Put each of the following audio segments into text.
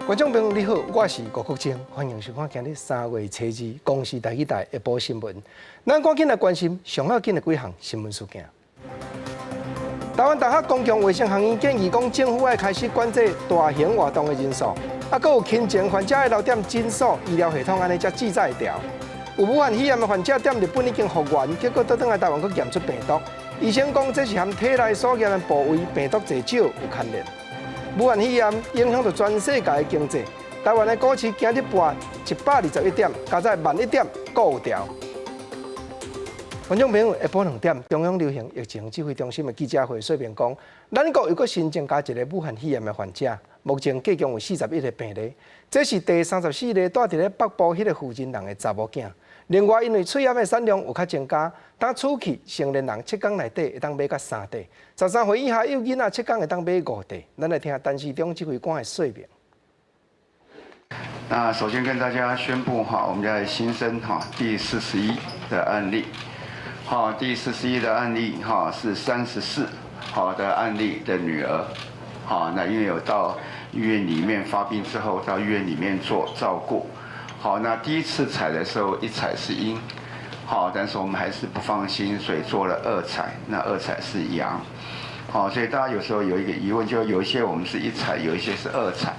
觀眾朋友你好，我是吳國清，歡迎收看今日3月初二公視台語台下晡新聞。咱趕緊來關心上要緊的幾項新聞事件。台灣大學公共衛生學院建議講，政府愛開始管制大型活動的人數，啊，閣有輕症患者愛留踮診所，醫療系統按呢才自在會牢。有武漢肺炎的患者踮日本已經復原，結果倒轉來台灣閣驗出病毒。醫生講這是和體內所驗的部位病毒濟少有牽連。武漢肺炎影響著全世界的經濟，台灣的股市今日跌121點，加在萬1點，閣有調。觀眾朋友，下晡2點，中央流行疫情指揮中心的記者會說明講，咱國又閣新增加一个武漢肺炎的患者，目前計共有41个病例，這是第34例蹛佇咧北部彼个負責人的查某囝。另外，因為喙罨的產量有較增加，當初期成年人7工內底會當買到三塊，13歲以下幼囡仔7工會當買五塊。咱來聽陳時中指揮官的說明。那首先跟大家宣布哈，我們在新增哈第四十一的案例，好，第四十一的案例哈是34號的案例的女兒，好，那因為有到醫院裡面發病之後，到醫院裡面做照顧。好，那第一次採的時候一採是陰，好，但是我們還是不放心，所以做了二採，那二採是陽，好，所以大家有時候有一個疑問，就有一些我們是一採，有一些是二採，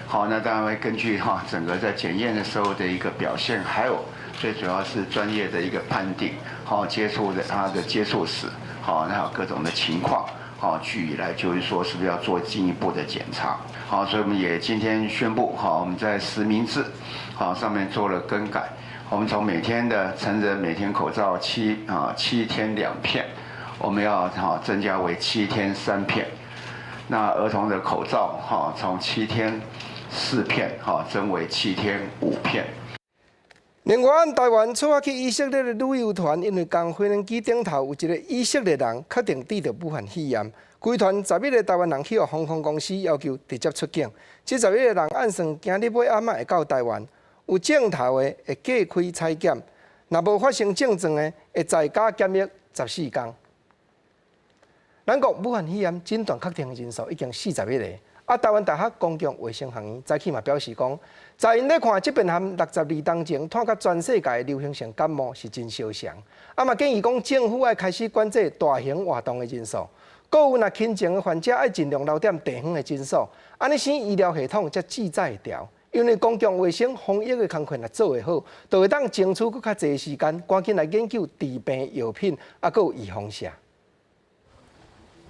好，那當然會根據哈整個在檢驗的時候的一個表現，還有最主要是專業的一個判定，好，接觸的他的接觸史，好，那還有各種的情況，好，據以來就是說是不是要做進一步的檢查，好，所以我們也今天宣布，好，我們在實名制，好，上面做了更改，我們從每天的成人每天口罩7天2片，我們要哈增加為7天3片。那兒童的口罩哈從7天4片哈增為7天5片。另外，台灣出發去以色列的旅遊團，因為仝飛行機頂頭有一個以色列人確定得著武漢肺炎，規團11個台灣人去予航空公司要求直接出境。這十一个人按算今日尾暗仔會到台灣，有症頭的會隔開採檢，若無發生症狀的會在家檢疫14工。咱國武漢肺炎診斷確定的人數已經41個。啊，台灣大學公共衛生學院早起嘛表示講，在𪜶咧看，這遍和62冬前湠佮全世界的流行性感冒是真相像。啊嘛建議講，政府愛開始管制大型活動的人數，閣有若輕症的患者愛盡量留踮地方的診所，按呢使醫療系統才自在會牢。因為公共衛生防疫的工課若做會好，就會當爭取閣較濟時間，趕緊來研究治病藥品，啊，閣有預防射。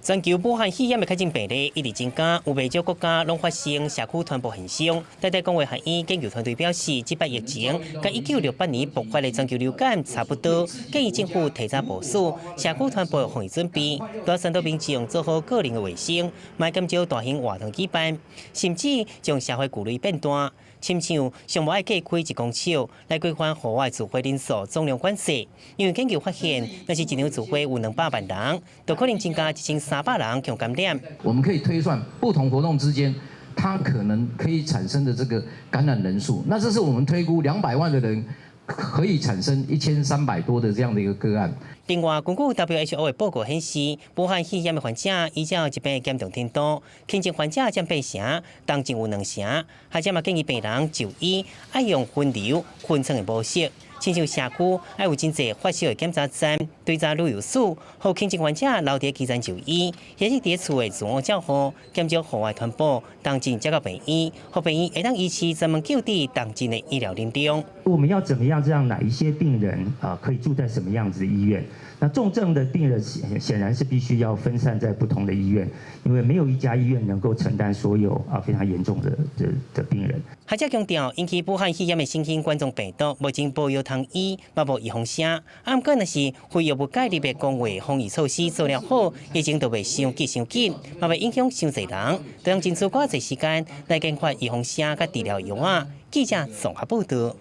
全球武漢肺炎的確診病例一直增加，有袂少國家攏發生社區傳播現象。台大公衛學院研究團隊表示，這擺疫情佮1968年爆發的全球流感差不多，建議政府提早部署社區傳播防疫準備，多宣導民眾做好個人的衛生，莫減少大型活動舉辦，甚至將社會距離變大。親像上無愛隔開1公尺來規範戶外聚會人數總量管制，因為研究發現，若是一場聚會有200萬人，就可能增加1300人予感染。我們可以推算不同活動之間，它可能可以產生的這個感染人數。那這是我們推估200萬的人可以產生1300多的這樣的一個個案。另外，根據 WHO 的報告顯示，武漢肺炎的患者依照疾病嚴重程度，輕症患者佔八成，重症有兩成。學者嘛建議病人就醫愛用分流分層的模式，親像社區愛有真濟發燒的檢查站，對查旅遊史，予輕症患者留佇基層就醫，或是佇厝的自我照護，減少戶外傳播，重症才到病院，予病院會當維持專門救治重症的醫療能量。我們要怎麼樣讓哪一些病人啊可以住在什麼樣子的醫院？那重症的病人顯然是必須要分散在不同的醫院，因為沒有一家醫院能夠承擔所有啊非常嚴重的病人。學者強調，引起武漢肺炎的新型冠狀病毒，目前無藥通醫，嘛無預防射。啊，毋過若是非藥物介入的公衛防疫措施做了好，疫情就袂傷急傷緊，嘛袂影響傷濟人，就通爭取較濟時間來研發預防射佮治療藥啊。記者綜合報道。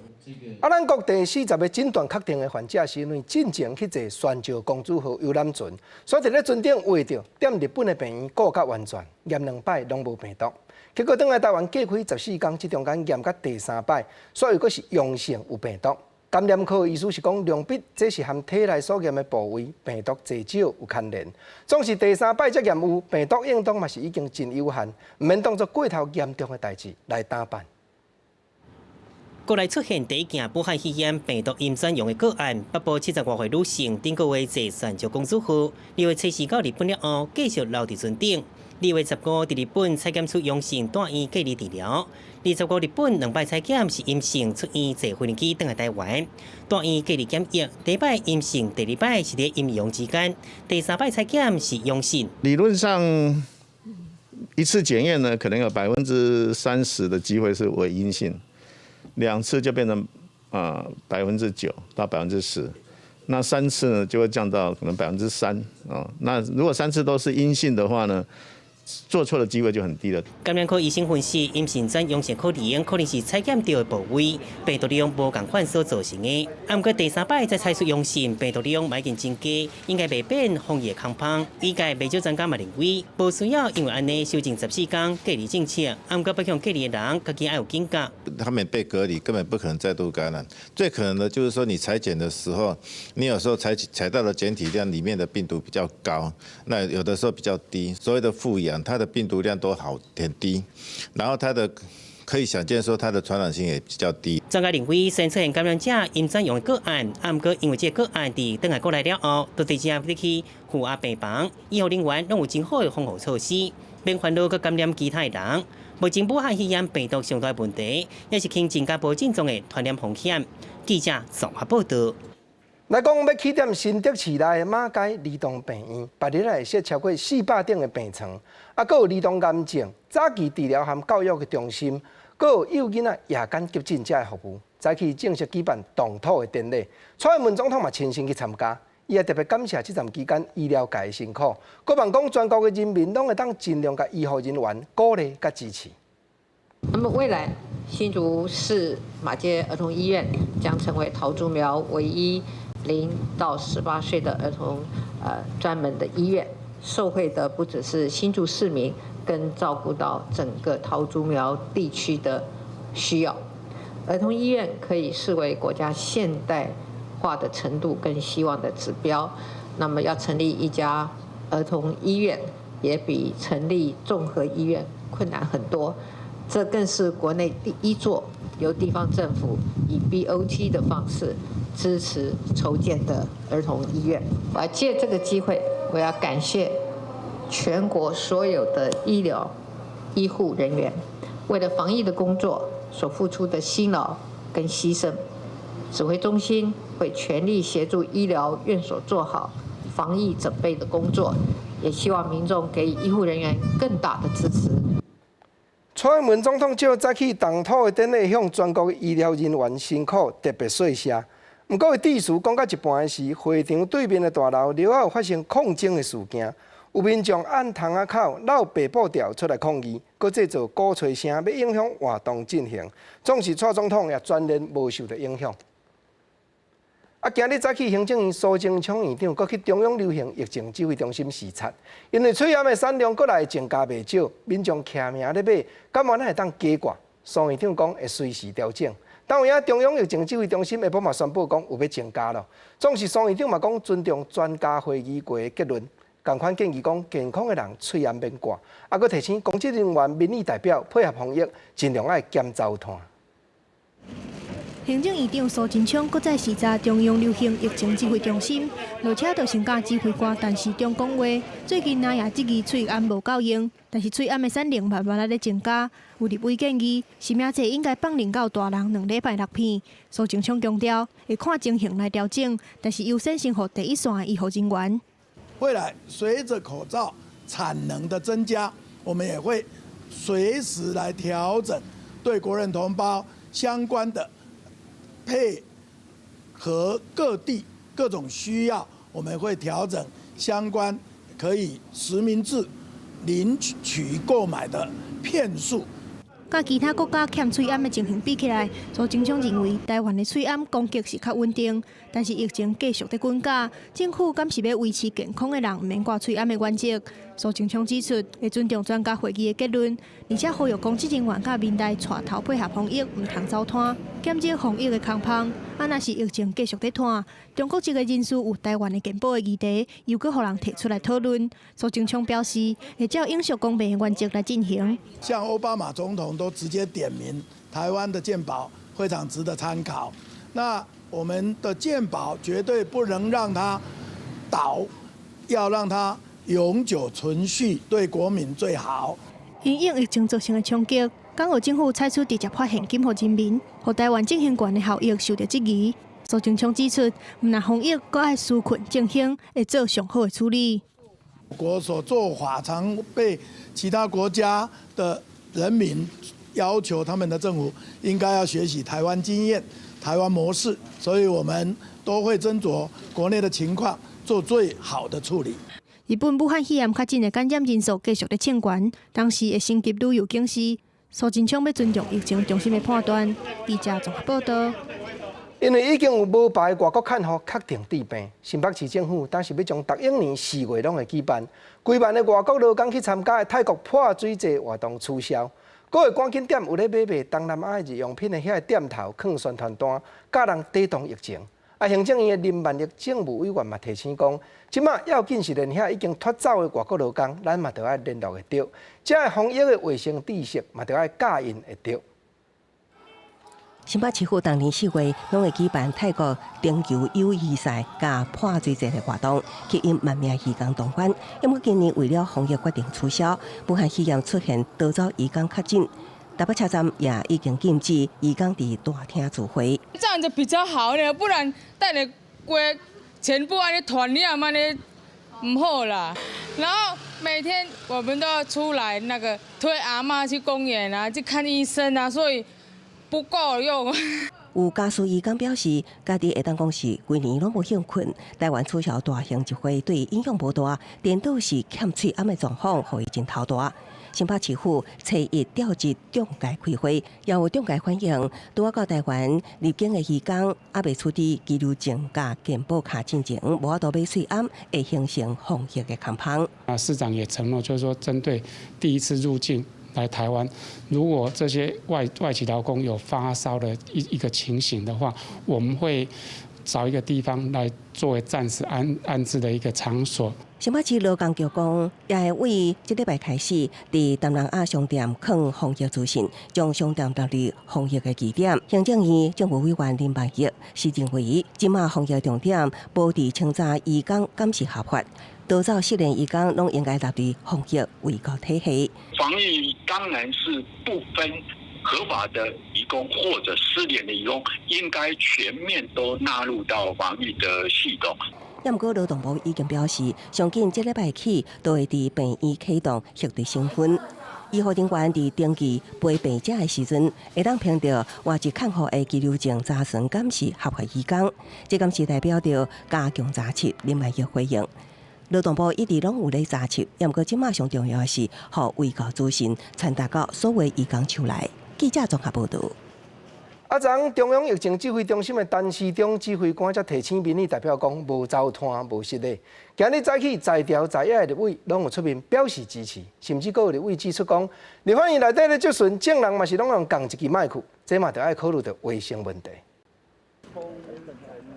啊，咱國第40個診斷確定的患者是因為進前去坐宣石公主號遊覽船，所以佇咧船頂穢著，踮日本的病院顧較完全，驗兩擺攏無病毒，結果轉來台灣隔開14工，這中間驗到第三擺，所以閣是陽性有病毒。感染科醫師是講，量鼻這是和體內所驗的部位病毒濟少有牽連。總是第三擺才驗有病毒，應當嘛是已經真有限，毋免當作過頭嚴重的代誌來擔辦。國內出現第一件武漢肺炎病毒陰轉陽的個案，北部70外歲女性，頂個月坐船石公主號，2月初四到日本了後，繼續留佇船頂。2月15佇日本採檢出陽性，住院隔離治療。25日本兩擺採檢是陰性，出院坐飛機轉來台灣，住院隔離檢疫。第一擺陰性，第二擺是佇陰陽之間，第三擺採檢是陽性。理論上，一次檢驗呢，可能有30%的機會是為陰性。兩次就變成9%到10%，那三次呢就會降到可能3%啊。那如果三次都是陰性的話呢，做錯的機會就很低了。感染科醫生分析，陰性轉陽性可能是採檢著的部位病毒量無仝款所造成的。啊，毋過第三擺再採出陽性，病毒量嘛已經增加，應該袂變防疫空芳。醫界袂少專家嘛認為，無需要因為按呢修正14天隔離政策。啊，毋過欲予隔離的人，家己愛有警覺。他們被隔離，根本不可能再度感染。最可能的就是說，你採檢的時候，你有時候採到的檢體量裡面的病毒比較高，那有的時候比較低。所謂的復陽，它的病毒量都好很低，然後它的可以想見說它的傳染性也比較低。專家認為，雖然出現感染者陰轉陽的個案，啊，毋過因為這個個案佇轉來國內了後，都直接入去負壓病房，醫護人員攏有真好的防護措施，免煩惱閣感染其他的人。目前武漢肺炎病毒上大問題，也是輕症佮無症狀的傳染風險。記者綜合報道。來講欲起點新竹市內的馬偕兒童病院，百日來設超過400張的病床，啊，閣有兒童癌症早期治療和教育的中心，閣有幼囡仔夜間急診遮的服務。早起正式舉辦動土的典禮，蔡英文總統嘛親身去參加，伊也特別感謝這段期間醫療界的辛苦，閣望講全國的人民攏會當盡量共醫護人員鼓勵佮支持。那麼未來新竹市馬偕兒童醫院將成為桃竹苗唯一0到18歲的兒童專門的醫院，受惠的不只是新竹市民，更照顧到整個桃竹苗地區的需要。兒童醫院可以視為國家現代化的程度跟希望的指標。那麼要成立一家兒童醫院，也比成立綜合醫院困難很多。這更是國內第一座由地方政府以 BOT 的方式支持籌建的兒童醫院。我要借這個機會，我要感謝全國所有的醫療醫護人員，為了防疫的工作所付出的辛勞跟犧牲。指揮中心會全力協助醫療院所做好防疫準備的工作，也希望民眾給予醫護人員更大的支持。蔡英文總統藉早起動土的典禮，向全國醫療人員辛苦特別說謝。毋過，伊致辭講到一半時，會場對面的大樓了後發生抗爭的事件，有民眾按窗仔口繞白布條出來抗議，閣製造鼓吹聲，欲影響活動進行。總是蔡總統也全然無受著影響。啊！今日早起，行政院蘇貞昌院長閣去中央流行疫情指揮中心視察，因為喙罨的產量閣來增加袂少，民眾徛名咧買，敢猶會當加掛？蘇院長講會隨時調整。當有影中央疫情指揮中心下晡嘛宣布講有欲增加咯。總是蘇院長嘛講尊重專家會議過的結論，仝款建議講健康的人喙罨免掛，啊，閣提醒公職人員、民意代表配合防疫，盡量愛減糟攤。行政院長蘇貞昌閣再視察中央流行疫情指揮中心，落車就先佮指揮官陳時中講話。最近啊，也質疑喙罨無夠用，但是喙罨的產量慢慢仔咧增加。有立委建議，實名制應該放任到大人2禮拜6片。蘇貞昌強調，會看情形來調整，但是優先先予第一線的醫護人員。未來隨著口罩產能的增加，我們也會隨時來調整對國人同胞相關的。配合各地各種需要，我們會調整相關可以實名制領取購買的片數。佮其他國家欠喙罨的情形比起來，蘇貞昌認為台灣的喙罨供給是較穩定，但是疫情繼續咧滾價，政府敢是欲維持健康的人毋免掛喙罨的原則。蘇貞昌指出，會尊重專家會議的結論，而且呼籲公職人員佮民代帶頭配合防疫，毋通走攤，減少防疫的空縫。啊，若是疫情繼續咧拖，中國籍的人士有台灣的健保的議題，又閣予人提出來討論。蘇貞昌表示，會照永續公平的原則來進行。像奧巴馬總統都直接點名台灣的健保非常值得參考。那我們的健保絕對不能讓它倒，要讓它永久存續，對國民最好。因應疫情造成的衝擊，港澳政府採取直接發現金予人民，予台灣振興券的效益受著質疑。蘇貞昌指出，毋但防疫，閣愛紓困振興，會做上好的處理。國所做法常被其他國家的人民要求，他們的政府應該要學習台灣經驗、台灣模式，所以我們都會斟酌國內的情況，做最好的處理。日本武漢肺炎確診的感染人數繼續咧衝懸，同時會升級旅遊警示。蘇貞昌欲尊重疫情中心的判斷。記者綜合報道。因為已經有無牌外國看護確定致病，新北市政府當時欲將逐一年4月攏會舉辦，幾萬个外國勞工去參加的泰國潑水節活動取消，閣會趕緊踮有咧買賣東南亞日用品的遐个店頭囥宣傳單，教人抵擋疫情。啊，行政院的林萬億政務委員嘛提醒講，這馬要緊是連遐已經脫走的外國勞工，咱嘛著愛聯絡會著，這个防疫的衛生知識嘛著愛教𪜶會著。新北市府逐年4月攏會舉辦泰國燈球友誼賽佮潑水節的活動，吸引萬名移工動員。不過今年為了防疫決定取消，武漢肺炎出現逃走移工確診，台北車站也已經禁止移工佇大廳聚會。這樣就比較好咧，不然等下規全部按呢傳染按呢毋好啦。然後每天我們都要出來那個推阿嬤去公園啊，去看醫生啊，所以不夠用。有家屬移工表示，家己會當講是規年攏無歇睏。台灣取消大型集會對影響無大，顛倒是欠喙罨的狀況，予伊真頭大。新北市府初一召集中介開會，也有中介反映，拄仔到台灣入境的移工，猶未出示居留證佮健保卡進前，無法度買喙罨，會形成防疫的空縫。啊，市長也承諾，就是說針對第一次入境來台灣，如果這些外籍勞工有發燒的一個情形的話，我們會找一個地方來作為暫時安置的一個場所。新北市勞工局講，也會為這禮拜開始，佇東南亞商店囥防疫資訊，將商店納入防疫的據點。行政院政務委員林萬億是認為，這馬防疫重點無佇清查移工敢是合法，逃走失聯移工攏應該納入防疫衛教體系。防疫當然是不分合法的移工或者失聯的移工，應該全面都納入到防疫的系統。也毋過勞動部已經表示，上緊這禮拜起，都會佇病院啟動核對身份。醫護人員佇登記陪病者的時陣，會當憑著外籍看護的居留證查詢敢是合法移工，這敢是代表著加強查緝，林萬億回應。勞動部一直攏有咧查緝，也毋過這馬上重要的是，予衛教資訊傳達到所有移工手內。記者綜合報導。啊，昨中央疫情指揮中心的陳時中指揮官才提醒民意代表講，無走攤，無失禮。今日早起在朝在野的立委攏有出面表示支持，甚至閣有立委指出講，立法院內底咧質詢，眾人嘛是攏用仝一支麥克，這嘛著愛考慮著衛生問題。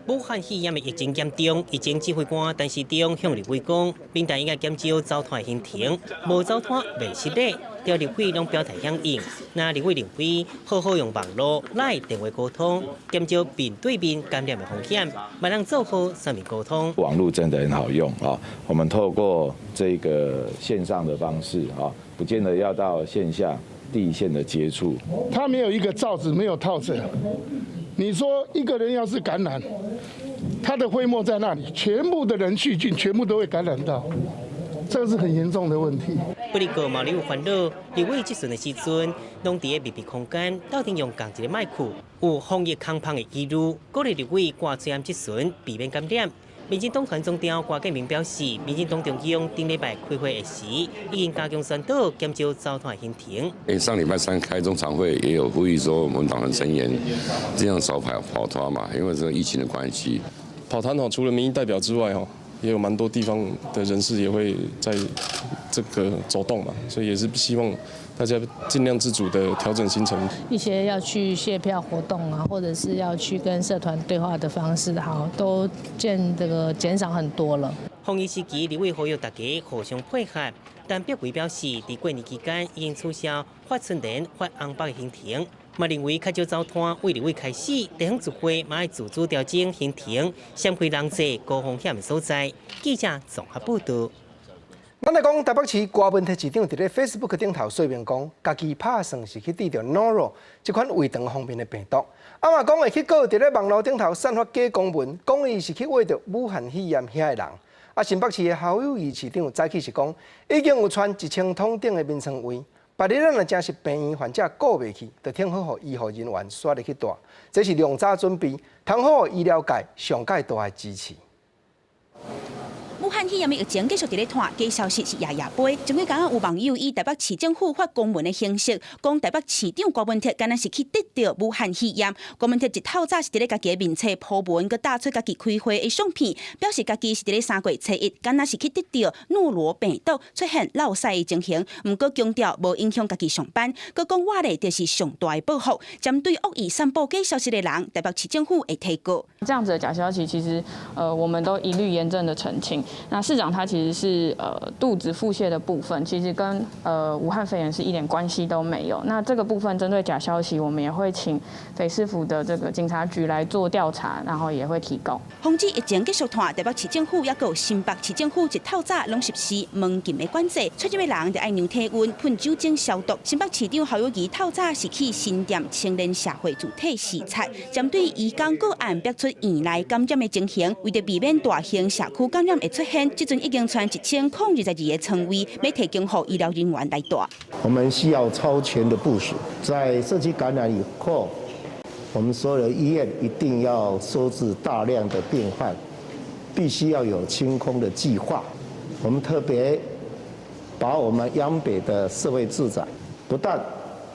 武漢肺炎的疫情嚴重，疫情指揮官陳時中向立委講，民代應該減少走攤行程，無走攤袂失禮。著立委攏表態響應，那立委認為好好用網路 LINE 電話溝通，減少面對面感染的風險，嘛能做好三面溝通。網路真的很好用啊！我們透過這個線上的方式啊，不見得要到線下第一線的接觸。他沒有一個罩子，沒有套子。你說一個人要是感染，他的飛沫在那裡，全部的人細菌全部都會感染到。這是很嚴重的問題。不過嘛，有煩惱，立委質詢的時陣，攏佇個密閉空間，鬥陣用仝一个麥克，有防疫空縫的疑慮，鼓勵立委掛喙罨質詢，避免感染。民進黨團總召郭建明表示，民進黨中央頂禮拜開會時，已經加強宣導，減少走團行程。上禮拜三開中常會也有呼籲說，我們黨團成員盡量少跑跑團嘛，因為這個疫情的關係。跑團吼，除了民意代表之外，吼，也有蠻多地方的人士也會在這個走動嘛，所以也是希望大家盡量自主的調整行程。一些要去謝票活動啊，或者是要去跟社團對話的方式，好，都見這個減少很多了。防疫時期，立委呼籲大家互相配合，但柏惟表示，佇過年期間已經取消發春聯、發紅包的行程，嘛認為較少走團，為立委開始，地方集會嘛愛自主調整行程，閃開人濟高風險的所在。記者綜合報道。咱來講，台北市郭文鐵市長佇咧 Facebook 頂頭說明講，家己拍算是去得著 Noro 這款胃腸方面的病毒。啊嘛講會去告佇咧網路頂頭散發假公文，講伊是去穢著武漢肺炎遐的人。啊，新北市的侯友宜市長早起是講，已經有賰1000筒頂的眠床位，別日咱若真是病院患者顧袂去，就挺好予醫護人員煞入去蹛。這是良早準備，通好予醫療界上蓋大的支持。武漢肺炎的疫情繼續佇咧拖，假消息是夜夜飛。前幾工有網友以台北市政府發公文的形式，講台北市長郭文鐵敢若是去得著武漢肺炎。郭文鐵一透早是佇咧家己的面冊鋪文，閣搭出家己開會的相片，表示家己是佇咧3月初1，敢若是去得著諾羅病毒，出現落屎的情形。毋過強調無影響家己上班，閣講活咧就是上大的報復。針對惡意散布假消息的人，台北市政府會提告。這樣子的假消息，其實我們都一律嚴正的澄清。那市長他其實是肚子腹瀉的部分，其實跟武漢肺炎是一點關係都沒有。那這個部分針對假消息，我們也會請北市府的這個警察局來做調查，然後也會提告。防止疫情繼續拖，台北市政府抑閣有新北市政府一透早攏實施門禁的管制，出入的人著愛量體溫、噴酒精消毒。新北市長侯友宜透早是去新店青年社會主體視察，針對移工個案逼出院內感染的情形，為著避免大型社區感染的出現，這陣已經賰1022個床位，欲提供予醫療人員來蹛。我們需要超前的部署，在社區感染以後，我們所有的醫院一定要收治大量的病患，必須要有清空的計劃。我們特別把我們央北的社會住宅，不但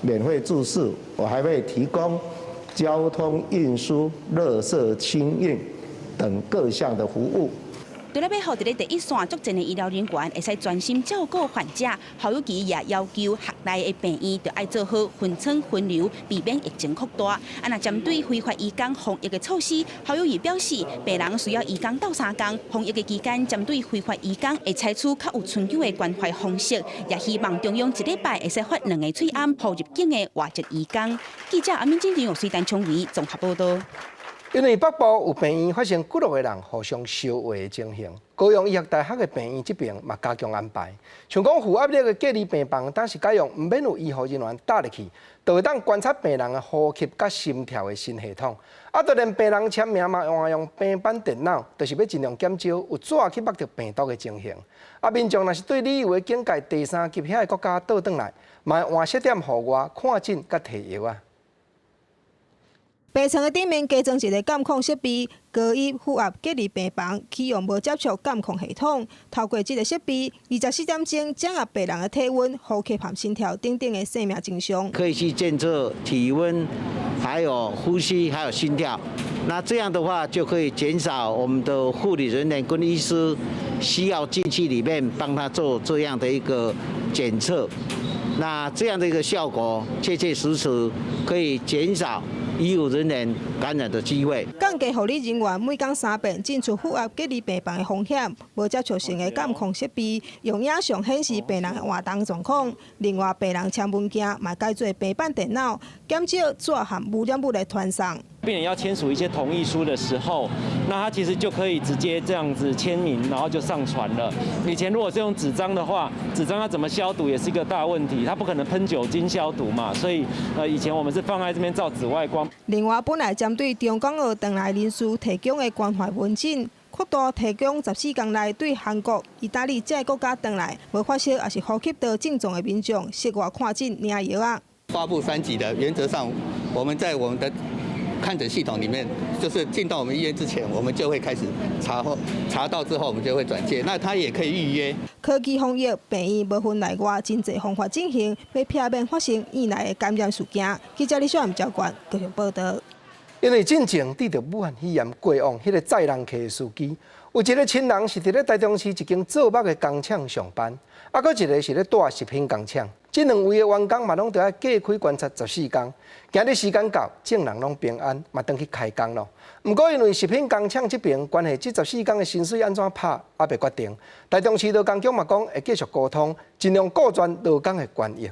免費住宿，我還會提供交通運輸、垃圾清運等各項的服務。除了欲予佇咧第一線作戰的醫療人員會使專心照顧患者，侯友宜也要求轄內的病院著愛做好分層分流，避免疫情擴大。啊，若針對非法移工防疫的措施，侯友宜表示，病人需要移工鬥相共，防疫的期間針對非法移工會採取較有親像的關懷方式，也希望中央一禮拜會使發兩个喙罨予入境的外籍移工。記者阿敏真由水丹聰維綜合報道。因為北部有病院發生幾落個人互相相話的情形，高雄醫學大學的病院這邊嘛加強安排，像講負壓力的隔離病房，當時改用毋免有醫護人員踏入去，就會當觀察病人的呼吸佮心跳的新系統。啊，就連病人簽名嘛，換用平板電腦，就是欲盡量減少有紙去目著病毒的情形。啊，民眾若是對旅遊的警戒第三級遐个國家倒轉來，嘛會換設點戶外看診佮提藥仔。病床的頂面加裝一个監控設備，高一負壓隔離病房啟用無接觸監控系統。透過這个設備，24點鐘掌握病人的體溫、呼吸和心跳等等的生命徵象。可以去監測體溫、還有呼吸、還有心跳。那這樣的話就可以減少我們的護理人員跟醫師需要進去裡面幫他做這樣的一個檢測。那這樣的一個效果，切切實實可以減少醫護人員感染的機會。降低護理人員每工三遍進出負壓隔離病房的風險，無接觸性的監控設備，用影像顯示病人的活動狀況。另外，病人簽文件嘛改做平板電腦，減少紙和污染物的傳送。病人要簽署一些同意書的時候，那他其實就可以直接這樣子簽名，然後就上傳了。以前如果是用紙張的話，紙張要怎麼消毒也是一個大問題，它不可能噴酒精消毒嘛，所以以前我們是放在這邊照紫外光。另外，本來針對中港澳轉來人士提供的關懷門診，擴大提供14天內對韓國、意大利這个國家轉來無發燒抑是呼吸道症狀的民眾，室外看診領藥仔。發布三級的原則上，我們在我們的看診系統裡面，就是進到我們醫院之前，我們就會開始查後，查到之後我們就會轉介。那他也可以預約。科技防疫病院無分內外，真濟方法進行，欲避免發生院內的感染事件。記者李小林交關繼續報道。因為進前得著武漢肺炎過往，彼個載人客的司機，有一個親人是佇咧台中市一間做肉的工廠上班，啊，閣一個是咧蹛食品工廠。這兩位的員工嘛，攏著愛隔開觀察14天。今日時間到，眾人攏平安，嘛轉去開工囉。毋過因為食品工廠這邊關係這14天的薪水按怎拍，猶未決定。台中市勞工局嘛講會繼續溝通，盡量顧全勞工的權益。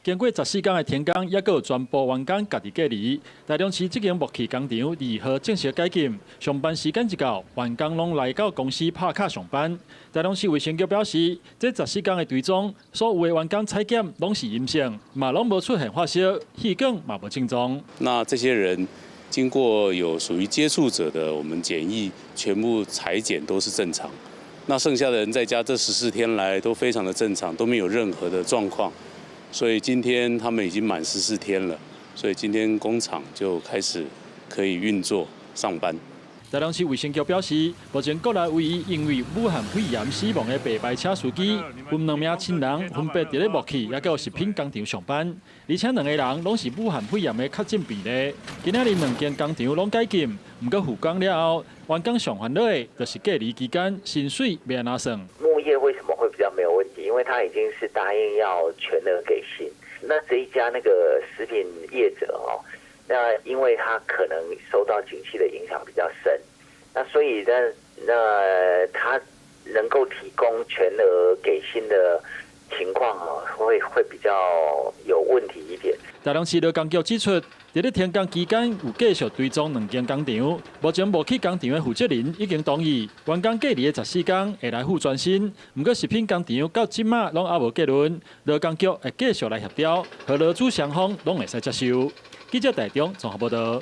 經過14天的停工，猶閣有全部員工家己隔離。台中市這間木器工廠2號正式解禁，上班時間一到，員工攏來到公司拍卡上班。台中市衛生局表示，這14天的追蹤，所有的員工採檢攏是陰性，嘛攏無出現發燒，氣管嘛無症狀。那這些人經過有屬於接觸者的，我們檢疫全部採檢都是正常。那剩下的人在家這14天來都非常的正常，都沒有任何的狀況。所以今天他們已經滿14天了，所以今天工廠就開始可以運作上班。台中市衛生局表示，目前國內唯一因為武漢肺炎死亡的白牌車司機，有兩名親人分別佇咧木器，猶閣有食品工廠上班，而且兩個人攏是武漢肺炎的確診病例。今仔日兩間工廠攏解禁，毋過復工了後，員工上煩惱的就是隔離期間薪水欲按怎算。木業為什麼會比較沒有問題？因為他已經是答應要全額給薪。那這一家那個食品業者哦，那因為他可能受到景氣的影響比較深，那所以呢，那他能夠提供全額給薪的情況哦，會比較有問題一點。台中市勞工局指出，佇咧停工期間有繼續追蹤兩間工廠，目前木器工廠的負責人已經同意，員工隔離的14天會來付全薪。毋過食品工廠到這馬攏猶無結論，勞工局會繼續來協調，予勞資雙方攏會使接受。記者台中綜合報道。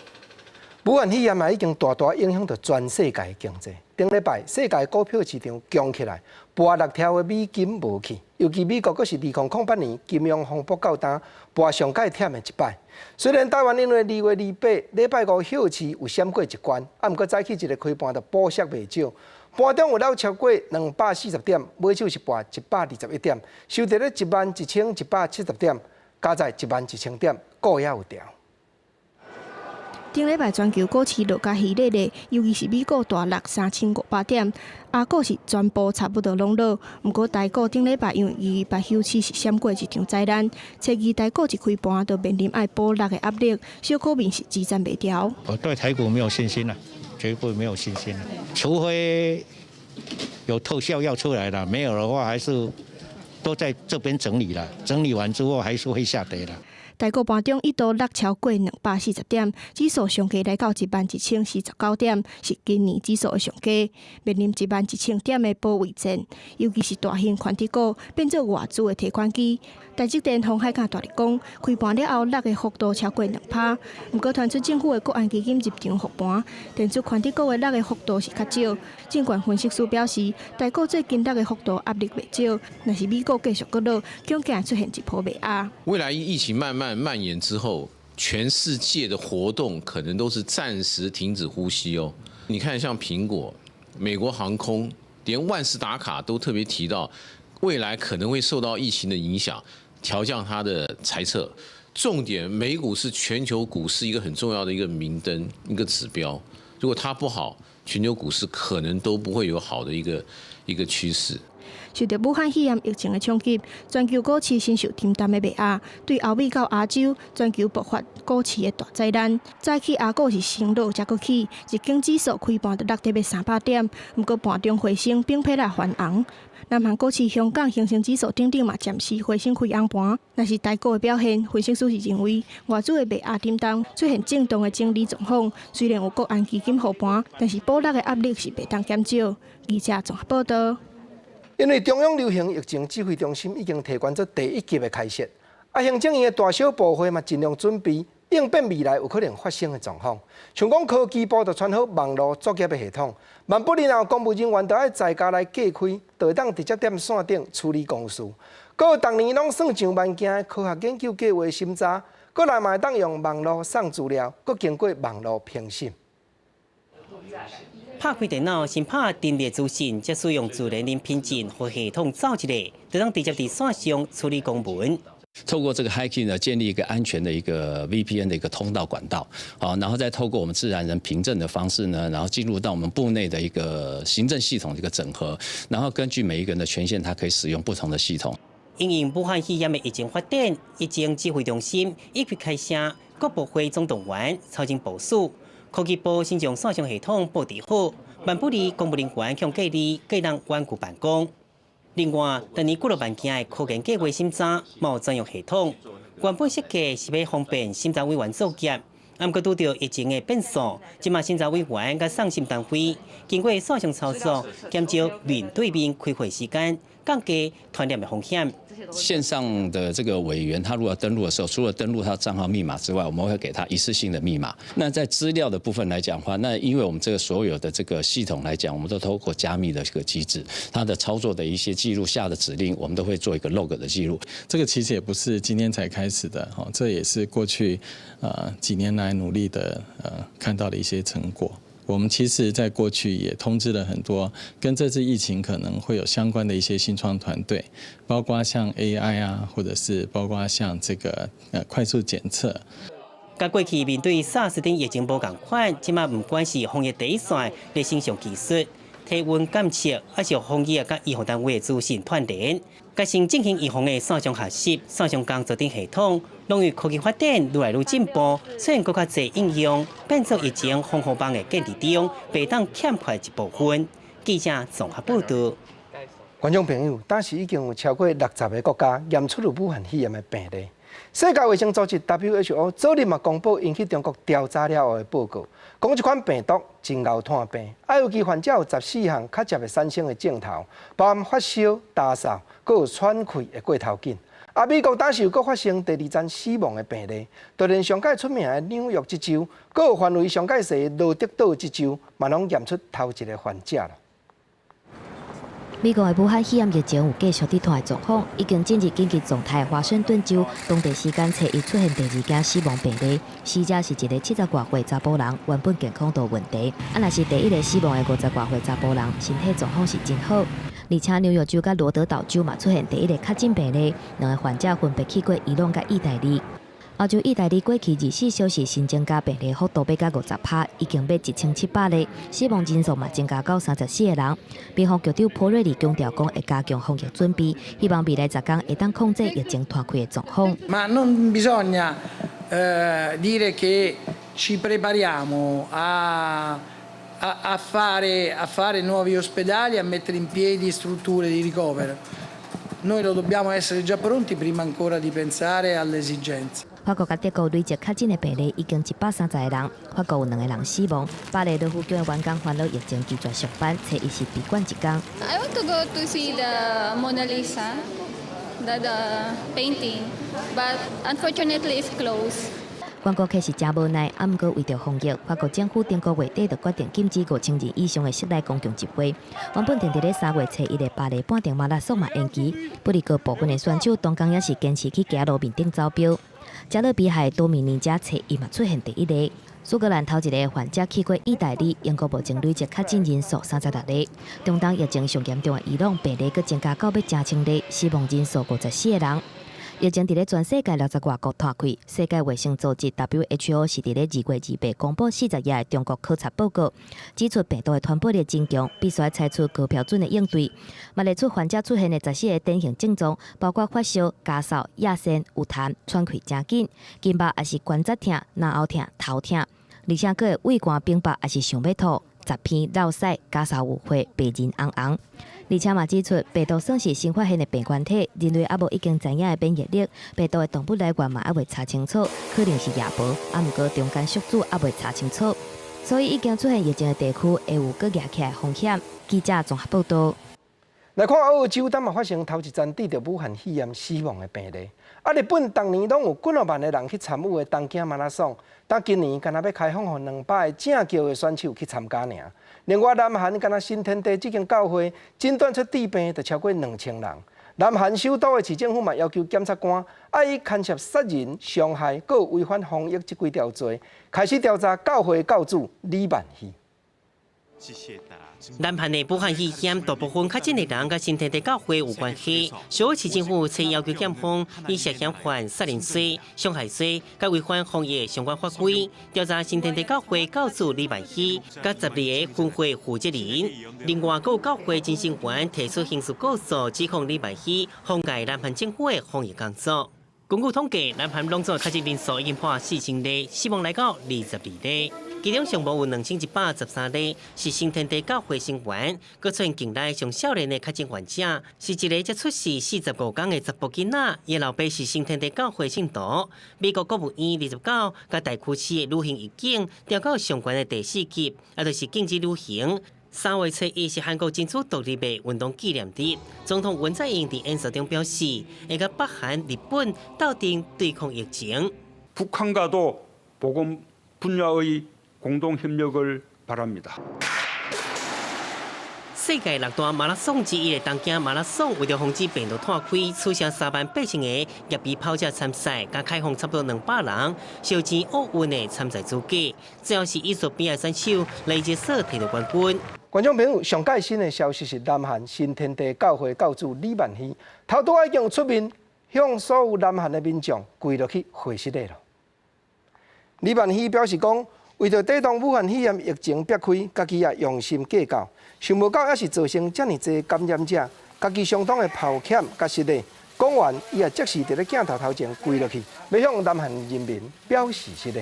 武漢肺炎嘛已經大大影響到全世界的經濟。頂禮拜，世界股票市場強起來，盤六條的美金無去，尤其美國閣是2008年金融風暴到今盤上蓋忝的一擺。雖然台灣因為2月28禮拜五歇市有閃過一關，啊，毋過早起一个開盤就補縮袂少，盤中有落超過240點，尾手是盤121點，收佇咧11,170點，加在11,000點，股也有調。頂禮拜全球股市落甲稀咧咧，尤其是美股大落3500點，亞股是全部差不多攏落。毋過台股頂禮拜因為2月8休市是閃過一場災難，初二台股一開盤就面臨愛補落的壓力，小股民是支撐袂牢。我對台股沒有信心啦，絕對沒有信心。除非有特效藥出來了，沒有的話，還是都在這邊整理了。整理完之後，還是會下跌的。台股盤中一度落超過240點，指數上低來到11,049點，是今年指數的上低，面臨11,000點的保衛戰。尤其是大型權值股變做外資的提款機。台積電、鴻海佮大立光開盤了後落的幅度超過2%，毋過傳出政府的國安基金入場護盤，電子權值股的落的幅度是較少。證券分析師表示，台股最近落的幅度壓力袂少，若是美股繼續閣落，恐驚出現一波賣壓。未來疫情慢慢蔓延之後，全世界的活動可能都是暫時停止呼吸哦。你看，像蘋果、美國航空，連萬事達卡都特別提到，未來可能會受到疫情的影響，調降它的財測。重點，美股是全球股市一個很重要的一個明燈，一個指標。如果它不好，全球股市可能都不會有好的一個趨勢。受著武漢肺炎疫情的衝擊，全球股市承受沉重的賣壓，對歐美到亞洲，全球爆發股市的大災難。早起亞股是先落才閣起，日經指數開盤就落跌欲300點，毋過盤中回升，並批來翻紅。南韓股市、香港恆生指數等等嘛，暫時回升開紅盤。若是台股的表現，分析師是認為外資的賣壓沉重，出現震盪的整理狀況。雖然有國安基金護盤，但是補落的壓力是袂當減少。記者綜合報道。因為中央流行疫情指揮中心已經提懸做第一級的開設，啊，行政院的大小部會嘛盡量準備應變未來有可能發生的狀況。像講科技部就傳好網路作業的系統，萬不然後公務人員都愛在家來隔開，就會當直接踮線頂處理公事。閣有逐年攏算上萬件的科學研究計畫審查，閣來嘛會當用網路送資料，閣經過網路評審。拍開電腦，先拍登入資訊，才使用自然人憑證予系統掃一下，就當直接佇線上處理公文。透過這個 HiKey 呢，建立一個安全的一個 VPN 的一個通道管道，好，然後再透過我們自然人憑證的方式呢，然後進入到我們部內的一個行政系統的一個整合，然後根據每一個人的權限，他可以使用不同的系統。因應武漢肺炎的疫情發展，疫情指揮中心一直開聲，各部會總動員超前部署，科技部先將線上系統布置好，萬不利公務人員向隔離，改當遠距辦公。另外，當年幾落萬件的科研計劃審查，嘛有專用系統。原本設計是欲方便審查委員作業，毋過拄著疫情的變數，這馬審查委員佮送審單位經過線上操作，減少面對面開會時間，降低傳染的風險。線上的這個委員，他如果登錄的時候，除了登錄他賬號密碼之外，我們會給他一次性的密碼。那在資料的部分來講的話，那因為我們這個所有的這個系統來講，我們都透過加密的這個機制，它的操作的一些記錄下的指令，我們都會做一個 log 的記錄。這個其實也不是今天才開始的，哈，這也是過去幾年來努力的看到的一些成果。我們其實在過去也通知了很多跟這次疫情可能會有相關的一些新創團隊，包括像 AI 啊，或者是包括像這個快速檢測。佮過去面對 SARS 等疫情無仝款，這馬毋管是防疫第一線的成像技術、體溫監測，抑是防疫佮醫護單位的資訊串聯，佮先進行預防的線上學習、線上工作等系統，攏因科技發展愈來愈進步，出現閣較濟應用，變做疫情防護網的建立中，袂當欠缺一部分。記者綜合報導。觀眾朋友，當時已經有超過60個國家驗出有武漢肺炎的病例。世界衛生組織 WHO 昨日嘛公布𪜶去中國調查了後的報告，講這款病毒真𠢕傳病，啊，尤其患者有14項較捷的產生的症頭，包含發燒、焦嗽，閣有喘氣會過頭緊。啊，美國當時又閣發生第二宗死亡的病例，就連上蓋出名的紐約這州，閣有範圍上蓋細的羅德島這州，嘛攏驗出頭一个患者了。美國的武漢肺炎疫情有繼續佇傳的狀況，已經進入緊急狀態。華盛頓州當地時間初一出現第二件死亡病例，死者是一个70外歲查埔人，原本健康都有問題。啊，若是第一个死亡的50外歲查埔人，身體狀況是真好。而且紐約州佮羅德島州嘛出現第一个確診病例，兩个患者分別去過伊朗佮意大利。歐洲意大利過去24小時新增加病例幅度欲到50%，已經欲1700例，死亡人數嘛增加到34個人。民防局長普瑞利強調講，會加強防疫準備，希望未來10天會當控制疫情傳開的狀況。 Ma non bisogna dire che ci prepariamo a fare nuovi ospedali, a mettere in piedi strutture di ricovero. Noi lo dobbiamo essere già pronti prima ancora di pensare alle esigenze. 法國佮德國累計確診的病例已經130個人，法國有兩個人死亡。巴黎羅浮宮的員工煩惱疫情拒絕上班，初一是閉館一工。 I want to go to see the Mona Lisa, the painting, but unfortunately it's closed. 觀光客是誠無奈，啊，毋過為著防疫，法國政府頂個月底就決定禁止5000人以上的室內公共集會。原本定佇咧3月初一的巴黎半程馬拉松嘛延期，不過部分的選手當工也是堅持去街路面頂走標。加勒比海多米尼加初一嘛出現第一例，蘇格蘭頭一个患者去過意大利，英國目前累計確診人數36例。中東疫情上嚴重的伊朗病例閣增加到欲1000例，死亡人數54個人。疫情佇咧全世界60外國傳開，世界衛生組織 WHO 是佇咧2月28公布40頁的中國考察報告，指出病毒的傳播力真強，必須採取高標準的應對。嘛列出患者出現的14個典型症狀，包括發燒、咳嗽、咽嗽、有痰、喘氣誠緊、筋肉抑是關節疼、咽喉疼、頭疼，而且閣會胃寒冰飽，抑是想欲吐、雜鼻、落屎、咳嗽有血、白面紅紅。而且嘛指出，病毒算是新發現的病原體，人類猶無已經知影的免疫力，病毒的動物來源嘛猶未查清楚，可能是夜貘，啊，毋過中間宿主猶未查清楚，所以已經出現疫情的地區會有閣惹起來風險。記者綜合報導。來看澳洲，當嘛發生頭一宗得著武漢肺炎死亡的病例。啊，日本逐年攏有幾若萬个人去參與的東京馬拉松，但今年干焦欲開放予200個正轎的選手去參加爾。另外，南韓干焦新天地這間教會診斷出致病就超過2000人。南韓首都的市政府嘛要求檢察官愛以牽涉殺人、傷害、閣違反防疫這幾條罪，開始調查教會教主李萬熙。南韓的武漢肺炎大部分確診的人佮新天地教會有關係，首爾市政府曾要求檢方以涉嫌犯殺人罪、傷害罪、佮違反防疫相關法規，調查新天地教會教主李萬熙佮12個分會負責人。另外，閣有教會前成員提出刑事告訴，指控李萬熙妨礙南韓政府的防疫工作。根據統計，南韓攏總確診人數已經破4000例，死亡來到22例。其中上無有2113例是新天地教會成員，閣出現近來上少年的確診患者，是一个才出世45天的查埔囡仔，伊老爸是新天地教會信徒。美國國務院29共大屈市的旅行預警調到上懸的第四級，也就是禁止旅行。3月初一是韓國爭取獨立的運動紀念日，總統文在寅佇演說中表示，會佮北韓、日本鬥陣對抗疫情。 북한과도 보건 분야의 공동 협력을 바랍니다. 世界六大馬拉松之一的東京馬拉松，為著防止病毒湠開，取消3萬8千个業餘跑者參賽，佮開放差不多200人，燒錢奧運的參賽資格。最後是衣索比亞選手雷傑瑟提到冠軍。觀眾朋友，上蓋新的消息是，南韓新天地教會教主李萬熙，頭拄已經出面向所有南韓的民眾跪落去回失禮囉。李萬熙表示講，為著抵擋武漢肺炎疫情逼開，家己也用心計較，想無到猶是造成遮爾濟感染者，家己相當的抱歉佮失禮。講完，伊也即時佇咧鏡頭頭前跪落去，欲向南韓人民表示失禮。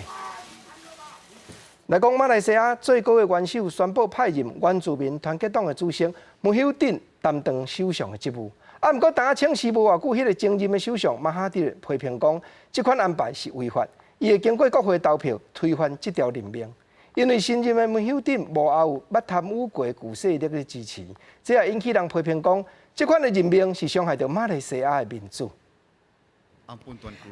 來講馬來西亞最高的元首宣布派任原住民團結黨的主席慕尤丁擔當首相的職務。啊，毋過當請辭無偌久，彼個前任的首相馬哈蒂爾批評講，這款安排是違法，伊會經過國會投票推翻這條任命。因為新任的慕尤丁幕後有捌貪污過舊勢力的支持，這也引起人批評講，這款的任命是傷害著馬來西亞的民主。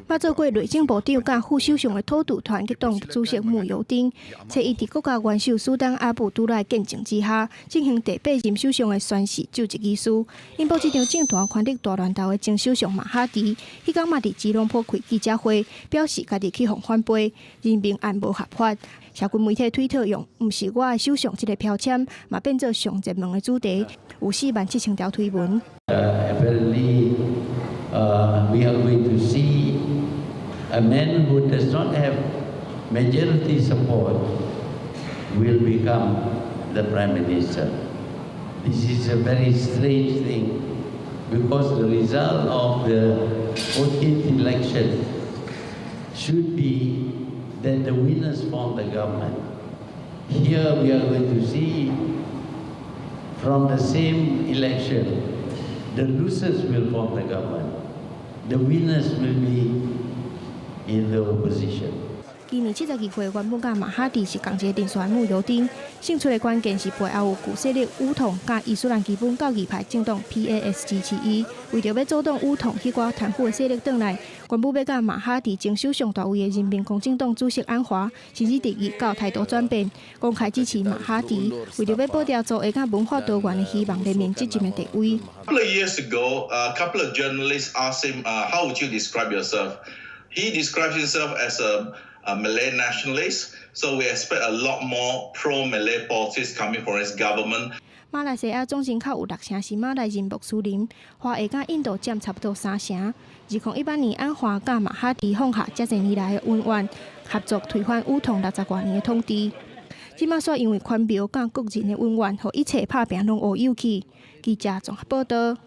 捌做過內政部長佮副首相的土著團結黨主席慕尤丁，初一佇國家元首蘇丹阿卜杜拉見證之下，進行第八任首相的宣誓就職儀式。引爆這場政壇權力大亂鬥的前首相馬哈迪，彼工嘛佇吉隆坡開記者會，表示家己去予反背，任命案無合法。社群媒體推特用“毋是我的首相”這个標籤，嘛變做上熱門的主題，有4萬7千條推文。 We are going to see a man who does not have majority support will become the prime minister. This is a very strange thing because the result of the 14th election should be that the winners form the government. Here we are going to see from the same election, the losers will form the government. The winners will be in the opposition. 今年72歲，原本佮馬哈蒂是仝一个陣線慕尤丁，勝出的關鍵是背後有舊勢力巫統佮伊斯蘭基本教義派政黨 PAS 支持伊。為著欲阻擋巫統彼寡貪腐的勢力轉來，原本欲佮馬哈蒂爭首相大位的人民公正黨主席安華，甚至佇二九態度轉變，公開支持馬哈蒂，為著欲保牢族裔佮文化多元的希望聯盟執政的地位。 Couple of years ago, a couple of journalists asked him, "How would you describe yourself?" He describes himself as a Malay nationalist, so we expect a lot more pro-Malay policies coming from his government. 馬來西亞總人口有六成是馬來人穆斯林，華裔佮印度佔差不多三成。2018年，安華佮馬哈蒂放下遮濟年來的恩怨，合作推翻巫統60外年的統治。這馬煞因為權謀佮個人的恩怨，予一切拍拚攏烏有去。記者綜合報道。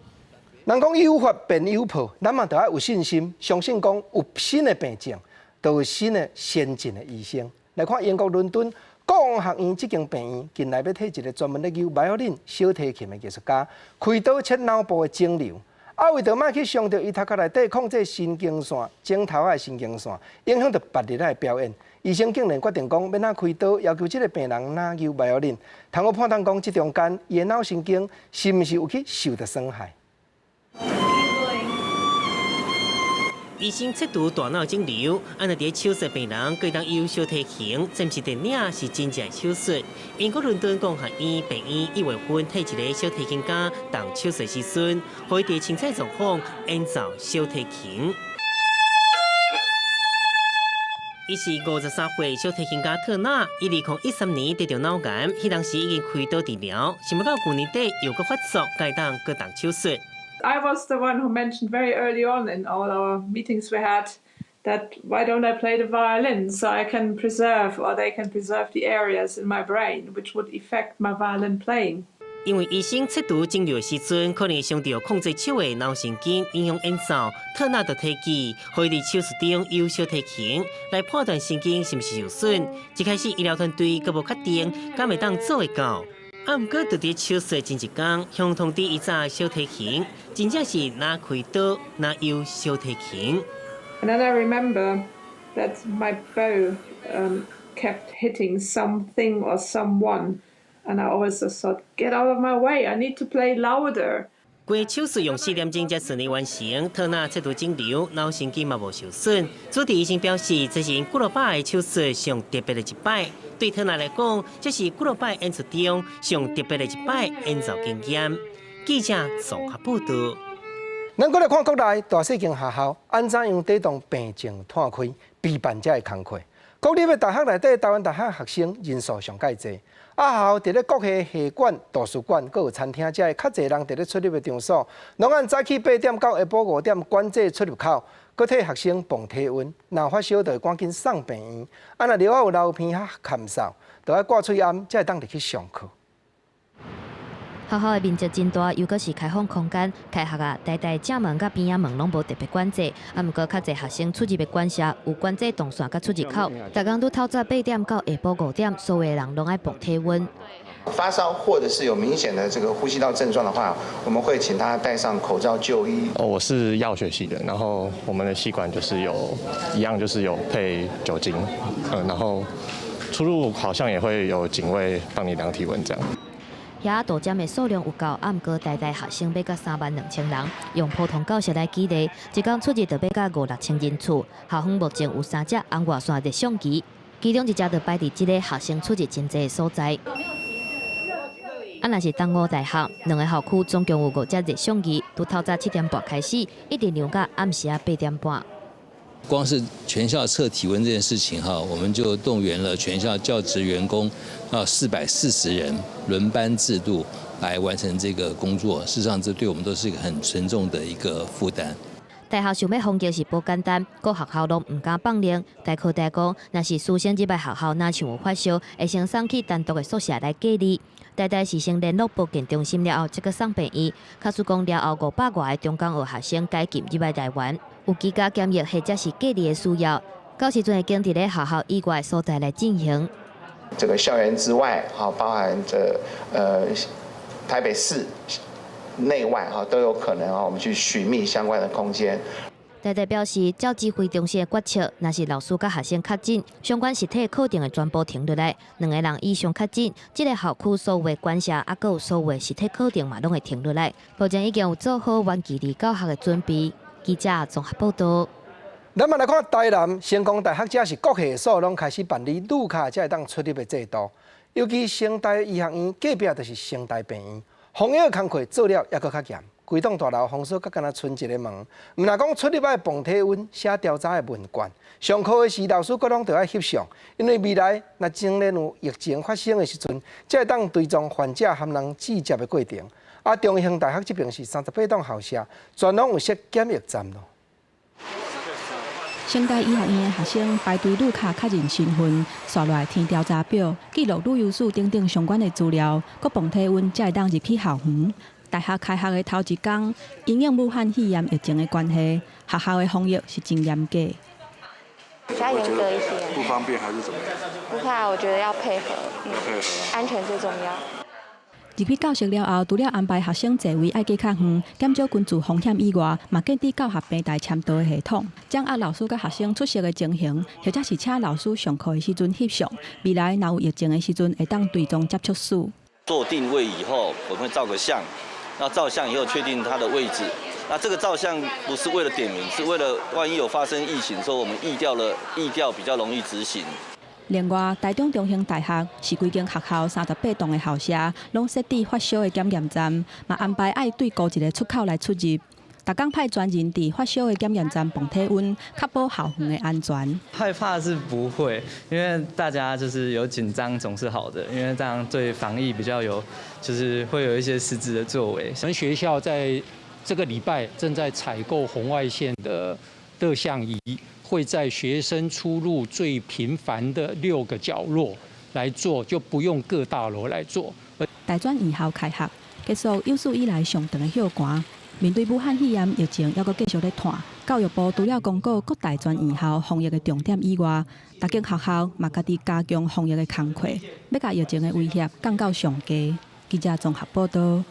人講有法便有破，咱嘛著愛有信心，相信講有新的病症，就有新的先進的醫生。來看英國倫敦國王學院這間病院，近來欲提一个專門咧研究 violin 小提琴的藝術家，開刀切腦部的腫瘤。啊，為著莫去傷著伊頭殼內底控制神經線、前頭的神經線，影響著別日的表演。醫生竟然決定講，欲按怎開刀，要求這个病人若研究 violin，通好判斷講，這中間伊的腦神經是毋是有去受著損害。醫生切除大腦腫瘤，按若佇手術病人閣當有小提琴，這毋是電影，是真正手術。英國倫敦公學院病院1月份替一个小提琴家動手術時陣，予伊佇凊彩狀況演奏小提琴。伊是53歲小提琴家特納，伊2013年得著腦癌，彼當時已經開刀治療，想欲到舊年底又閣發作，該當閣動手術。 I was the one who mentioned very early on in all our meetings we had that why don't I play the violin so I can preserve or they can preserve the areas in my brain which would affect my violin playing. 因為醫生切除腫瘤的時陣，可能會傷著控制手的腦神經，影響演奏。特納就提議，予伊佇手術中有小提琴來判斷神經是毋是受損。一開始醫療團隊閣無確定，敢會當做會到。啊，毋過就佇手術前一工，向通知伊紮小提琴，真正是若開刀若有小提琴。 And then I remember that my bow kept hitting something or someone, and I always just thought, get out of my way! I need to play louder. 規手術用4點鐘才順利完成，特納切除腫瘤，腦神經嘛無受損。主治醫生表示，這是𪜶幾落擺的手術上特別的一擺。對特納來講，這是幾落擺演出中上特別的一擺演奏經驗。記者綜合報導。咱閣來看國內大細間學校按怎樣抵擋病情湠開，備辦這个工課。國立的大學內底，台灣大學學生人數上蓋濟。啊，學校佇咧各系系館、圖書館、閣有餐廳，遮個較濟人佇咧出入的場所，攏按早起8點到下晡5點管制出入口，閣替學生磅體溫，若發燒就會趕緊送病院。啊，若了後有流鼻仔咳嗽，就愛掛喙罨，才會當入去上課。學校的面積真大，又閣是開放空間，開學啊，台大正門佮邊仔門攏無特別管制，啊，毋過較濟學生出入的館舍有管制動線佮出入口。逐工拄透早8點到下晡5點，所有的人攏愛磅體溫。發燒或者是有明顯的這個呼吸道症狀的話，我們會請他戴上口罩就醫。哦，我是藥學系的，然後我們的系館就是有一樣，就是有配酒精，然後出入好像也會有警衛幫你量體溫這樣。遐到站的數量有夠，啊，毋過台大學生欲到3萬2千人，用普通教室來舉例，一工出入就欲到五六千人次。校方目前有三隻紅外線熱相機，其中一隻就擺佇這个學生出入真濟的所在。啊，若是東吳大學，兩个校區總共有五隻熱相機，從透早7點半開始，一直量到暗時仔8點半。光是全校測體溫這件事情哈，我們就動員了全校教職員工啊440人輪班制度來完成這個工作。事實上，這對我們都是一個很沉重的一個負擔。大學想欲防疫是無簡單，各學校攏毋敢放任。大科大講，若是師生入來學校，若像有發燒，會先送去單獨的宿舍來隔離。台大是先聯絡保健中心了後，才閣送病院。假使講了後500外个中港學學生解禁入來台灣，有居家檢疫或者是隔離的需要，到時陣會經佇咧學校以外所在來進行。這個校園之外，哈，包含著台北市內外，哈，都有可能啊，我們去尋覓相關的空間。台大表示，照指揮中心的決策，若是老師佮學生確診，相關實體課程會全部停落來，兩个人以上確診，這个校區所有的館舍啊，閣有所有的實體課程嘛，攏會停落來。目前已經有做好遠距離教學的準備。記者綜合報導。咱嘛來看台南成功大學，遮是各系所攏開始辦理綠卡，才會當出入的制度。尤其成大醫學院隔壁就是成大病院，防疫工課做了猶閣較嚴。規棟大樓封鎖甲敢若賰一个門，毋但講出入愛磅體溫、寫調查的問卷。上課的時，老師閣攏著愛翕相，因為未來若真的有疫情發生的時陣，才會當追蹤患者含人接觸的過程。啊，中興大學這邊是38棟校舍，全攏有設檢疫站咯。成大醫學院的學生排隊綠卡確認身份，紲落來填調查表，記錄旅遊史等等相關的資料，閣磅體溫，才會當入去校園。大學開學的頭一工，因應武漢肺炎疫情的關係，學校的防疫是真嚴格。比較嚴格一些。不方便還是怎麼樣？不怕，我覺得要配合，要配合，安全最重要。入去教室了後，除了安排學生座位愛隔較遠，減少群聚風險以外，嘛建置教學平台簽到的系統，掌握老師佮學生出席的情形，或者是請老師上課的時陣翕相。未來若有疫情的時陣，會當追蹤接觸史。做定位以後，我們會照個相，那照相以後確定他的位置，那這個照相不是為了點名，是為了萬一有發生疫情，說我們疫調了，疫調比較容易執行。另外，台中中興大學是規間學校38棟的校舍，攏設置發燒的檢驗站，嘛安排愛對孤一个出口來出入。逐工派專人佇發燒的檢驗站磅體溫，確保校園的安全。害怕是不會，因為大家就是有緊張總是好的，因為這樣對防疫比較有，就是會有一些實質的作為。我們學校在這個禮拜正在採購紅外線的熱像儀，會在學生出入最頻繁的6個角落來做，就不用各大樓來做。大專院校開學結束有史以來上長的歇寒。面對武漢肺炎疫情，猶閣繼續咧湠，教育部除了公告各大專院校防疫的重點以外，逐間學校嘛家己加強防疫的工課，欲共疫情的威脅降到上低。記者綜合報道。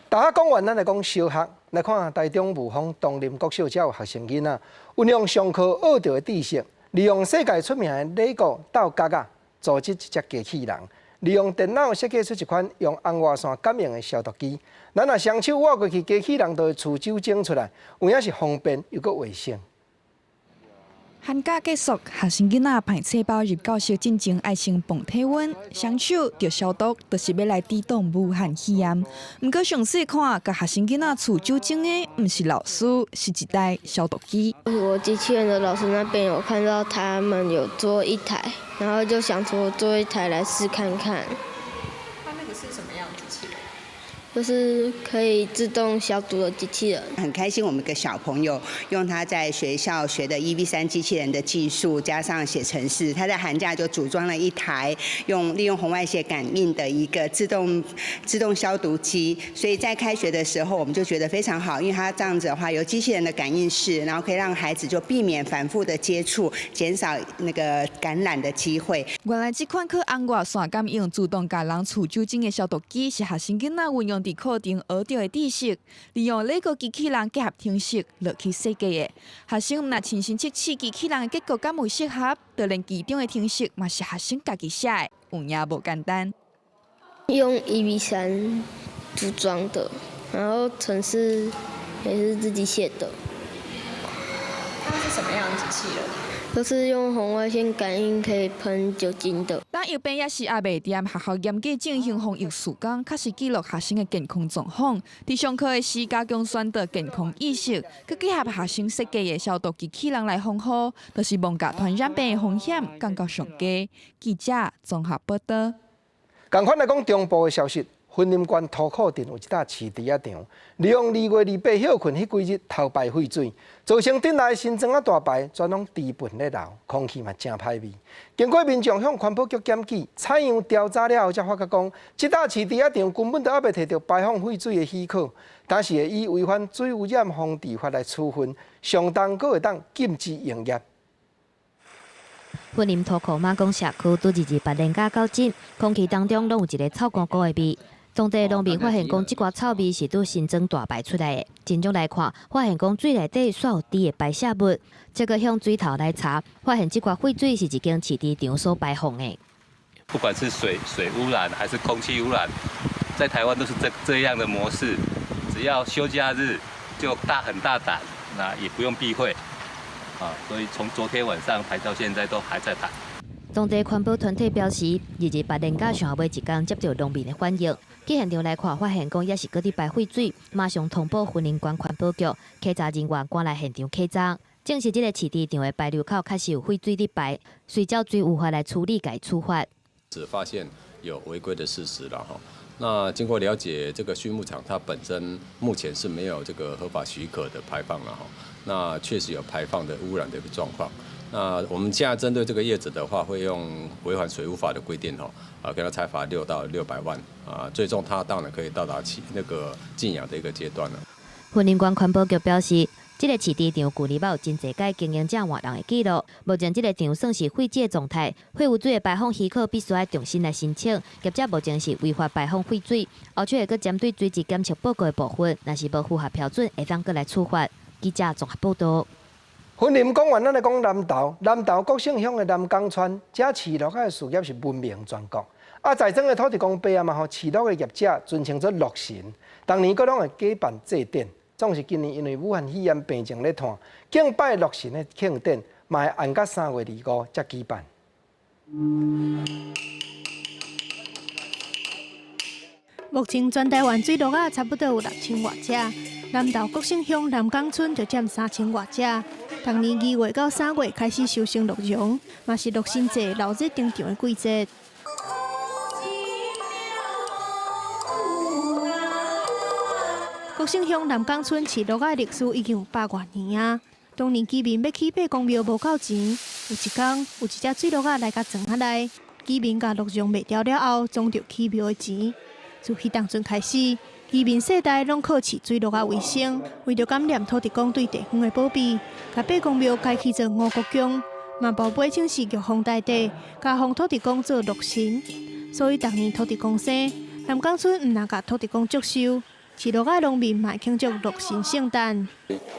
大家講完，咱來講小學，來看台中霧峰東林國小，遮有學生囡仔運用上課學著的知識，利用世界出名的樂高鬥角仔，組織一隻機器人，利用電腦設計出一款用紅外線感應的消毒機。咱若雙手抹過去，機器人就會除酒精出來，有影是方便又閣衛生。寒假結束，學生囡仔排冊包入教室進前，愛先磅體溫、雙手著消毒，就是欲來抵擋武漢肺炎。毋過詳細看，共學生囡仔除酒精的，毋是老師，是一台消毒機。我機器人的老師那邊有看到他們有做一台，然後就想說做一台來試看看。他那個是什麼樣的機器人？就是可以自動消毒的機器人。很開心，我們個小朋友用他在學校學的 EV3機器人的技術，加上寫程式，他在寒假就組裝了一台利用紅外線感應的一個自動消毒機。所以在開學的時候，我們就覺得非常好，因為他這樣子的話，有機器人的感應式，然後可以讓孩子就避免反覆的接觸，減少那個感染的機會。原來這款可紅外線感應自動共人除酒精的消毒機，是學生囡仔運用佇課程學著的知識，利用樂高機器人結合程式落去設計的。學生毋但親身測試機器人的結構敢有適合，就連其中的程式嘛是學生家己寫的，有影無簡單。用 EV3組裝的，然後程式也是自己寫的。它是什麼樣的機器人？就是用紅外線感應可以噴酒精的。當藥品也是猶未踮，學校嚴格進行防疫時間，確實記錄學生的健康狀況。佇上課的時加強宣導健康意識，閣結合學生設計的消毒機器人來防護，就是望共傳染病的風險降到上低。記者綜合報道。仝款來講中部的消息，雲林縣塗埔鎮有一搭飼豬仔場，利用2月28歇睏彼幾日偷排廢水，造成鎮內新莊仔大排全攏豬糞咧流，空氣嘛誠歹味。經過民眾向環保局檢舉，採樣調查了後，才發覺講，這搭飼豬仔場根本就猶未提著排放廢水的許可，但是會以違反水污染防治法來處分，上重閣會當禁止營業。雲林塗埔馬公社區拄228連假到這，空氣當中攏有一个臭糊糊的味。當地農民發現講，這寡臭味是拄新莊大排出來的。真正來看，發現講水內底煞有豬的排泄物。這個向水頭來查，發現這寡廢水是一間飼豬場所排放的。不管是水污染還是空氣污染，在台灣都是這樣的模式。只要休假日就很大膽，那也不用避諱。啊，所以從昨天晚上排到現在都還在排。當地環保團體表示，228連假上後尾一工接著農民的反應，去現場來看，發現講也是閣佇排廢水，馬上通報雲林縣環保局，稽查人員趕來現場稽查，證實這个飼豬場的排流口確實有廢水佇排，隨照水污法來處理，共處罰。只發現有違規的事實了哈。那經過了解，這個畜牧場它本身目前是沒有這個合法許可的排放了哈。那確實有排放的污染的一個狀況。那我們現在針對這個業者的話，會用違反水污法的規定吼，啊，給他裁罰6到600萬，啊，最終他當然可以到達其那個禁養的一個階段了。雲林縣環保局表示，這个飼豬場舊年捌有真濟擺經營者換人的記錄，目前這个場算是廢止狀態，廢污水的排放許可必須愛重新來申請。業者目前是違法排放廢水，後續會閣針對水質檢測報告的部分，若是無符合標準，會當閣來處罰。記者綜合報道。雲林講完，咱來講南投。南投國姓鄉的南港村，遮飼鹿仔的事業是聞名全國。啊，在莊的土地公伯啊嘛，予飼鹿的業者尊稱做鹿神。逐年閣攏會舉辦祭典，總是今年因為武漢肺炎病情咧湠，敬拜洛神的慶典，嘛會延到3月25才舉辦。目前全台灣水鹿仔差不多有6000外隻，南投國姓鄉南港村就佔3000外隻。逐年2月到3月開始收成鹿茸，嘛是鹿神祭鬧熱登場的季節。國姓鄉南港村飼鹿仔的歷史已經有100外年啊！當年居民欲起伯公廟無夠錢，有一工有一隻水鹿仔來共藏仔內，居民共鹿茸賣掉了後，裝著起廟的錢。自彼當陣開始，居民世代攏靠飼水鹿仔為生。為著感念土地公對地方的保庇，共伯公廟改起做五穀宮，嘛報尾請示玉皇大帝，加封土地公做鹿神。所以逐年土地公生，南港村毋但共土地公祝壽，飼鹿仔農民嘛會慶祝鹿神聖誕。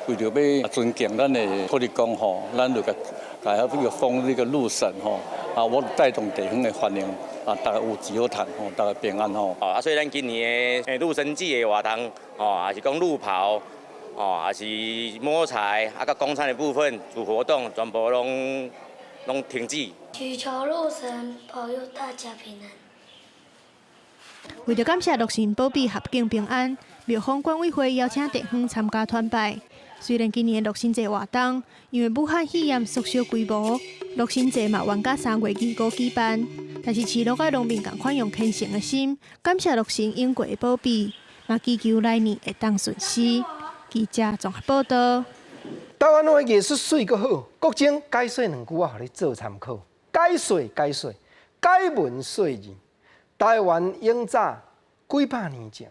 為著欲尊敬咱的土地公吼，咱就共共彼個封這個鹿神吼，啊，我帶動地方的繁榮。啊，大家有錢好趁吼，大家平安吼。啊，所以咱今年的鹿神祭的活動，哦，也是講鹿跑，哦，也是摸彩，啊，佮公餐的部分主活動，全部攏停止。祈求鹿神保佑大家平安。為著感謝鹿神保庇合境平安，廟方管委會邀請地方參加團拜。雖然今年的鹿神祭活動因為武漢肺炎縮小規模，鹿神祭嘛延到3月25舉辦，但是飼鹿仔農民仝款用虔誠的心，感謝鹿神永過的保庇，嘛祈求來年會當順遂。記者綜合報導。台灣話藝術媠閣好，國政解說兩句話，予你做參考。解說解說，解文說字。台灣永早幾百年前，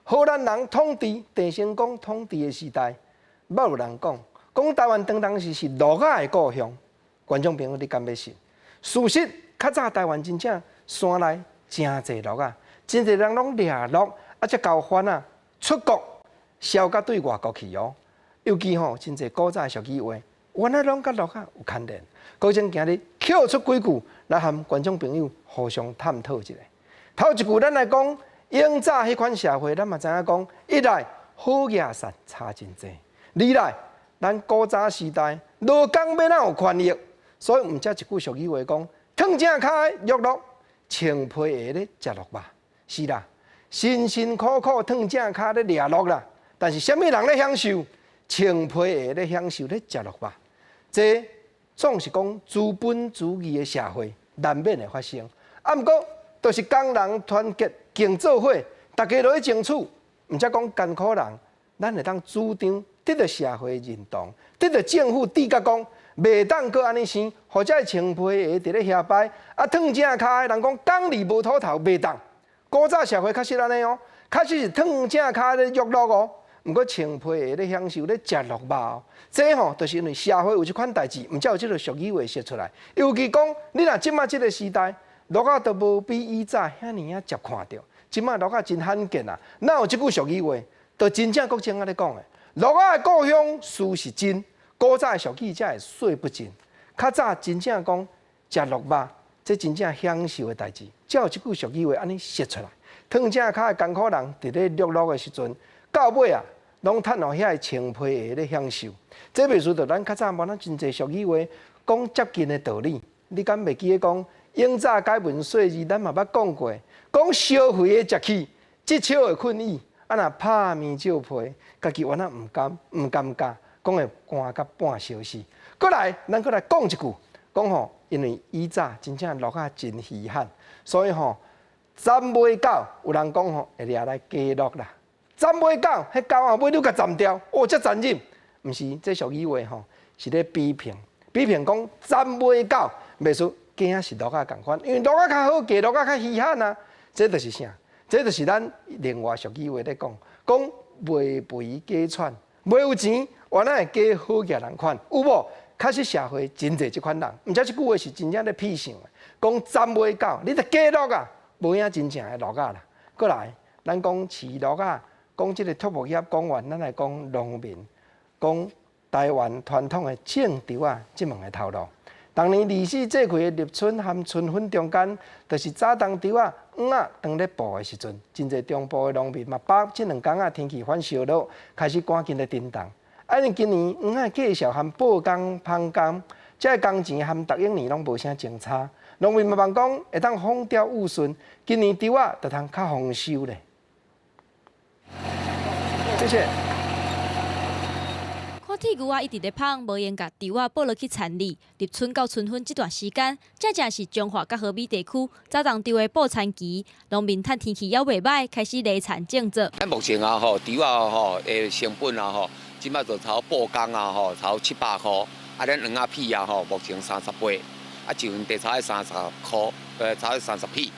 荷蘭人統治鄭成功統治的時代。捌有人講，講台灣當當時是鹿仔的故鄉。觀眾朋友，你敢欲信？事實較早台灣真正山內誠濟鹿仔，真濟人攏掠鹿，啊，才交番仔出國，銷到對外國去哦。尤其吼，真濟古早的俗語話，原來攏佮鹿仔有牽連。國政今日抾出幾句來和觀眾朋友互相探討一下。頭一句，咱來講，永早彼款社會，咱嘛知影講，一來好額善差真濟。二來，咱古早時代勞工欲哪有權益，所以毋才一句俗語話講：褪正跤的虐鹿，穿皮鞋咧食鹿肉。是啦，辛辛苦苦褪正跤咧掠鹿啦，但是啥物人咧享受？穿皮鞋咧享受咧食鹿肉。這總是講資本主義的社會難免會發生。啊，毋過就是工人團結競做伙，大家落去爭取，毋才講艱苦人，咱會當主張。得到社會認同，得到政府直覺講，袂當閣按呢生，或者穿皮鞋佇咧遐擺，啊，褪正跤的人講工字無土頭袂當。古早社會確實按呢哦，確實是褪正跤咧虐鹿哦，毋過穿皮鞋咧享受咧食鹿肉哦。這吼就是因為社會有這款代誌，毋才有這个俗語話說出來。尤其講，你若這馬這个時代，鹿仔都無比以早遐爾仔捷看著，這馬鹿仔真罕見啊。哪有這句俗語話？就真正國政按呢講的。鹿仔的故鄉事是真，古早的俗語才會說不盡。較早真正講食鹿肉，這真正享受的代誌，才有這句俗語話按呢說出來。褪正跤的艱苦人佇咧掠鹿的時陣，到尾啊，攏趁予遐个穿皮鞋咧享受。這袂輸著咱較早無咱真濟俗語話講接近的道理。你敢袂記得講永早解文說字，咱嘛捌講過，講燒肥的食氣，這笑的困意。啊！若拍面借皮，家己原來毋甘，毋尷尬，講會寒甲半小時。閣來，咱閣來講一句，講吼，因為以早真正鹿仔真稀罕，所以吼，斬尾狗有人講吼，會掠來雞鹿啦。斬尾狗，彼狗仔尾你共斬掉，哦，遮殘忍。毋是，這俗語話吼，是咧比評，比評講斬尾狗，袂輸囝是鹿仔仝款，因為鹿仔較好，雞鹿仔較稀罕啊。這就是啥？這就是咱另外俗語話咧講，講賣肥假喘，袂有錢，原來會假好額人款，有無？確實社會真濟這款人，毋知這句話是真正咧痞想的。講斬尾狗，你著假鹿啊，無影真正的鹿仔啦。閣來，咱講飼鹿仔，講這个畜牧業講完，咱來講農民，講台灣傳統的種稻仔這門的頭路。當年二十四節氣的立春和春分中間，就是早冬稻仔、黃仔當咧播的時陣，真濟中部的農民嘛，把握這兩工仔天氣反燒熱，開始趕緊咧振動。啊，因今年黃仔價數和報工、芳工，這个工錢和逐一年攏無啥相差。農民嘛望講會當風調雨順，今年稻仔就通較豐收咧。謝謝。看鐵牛仔一直咧芳，無閒共稻仔抱落去田裡。立春到春分這段時間，正正是彰化佮和美地區早冬稻的播田期。農民趁天氣猶袂䆀，開始犁田種作。目前啊吼，稻仔吼的成本啊吼，這擺就差報工啊吼，差700箍。啊，咱黃仔埤啊吼，目前38，啊，一份地差30箍，差30埤。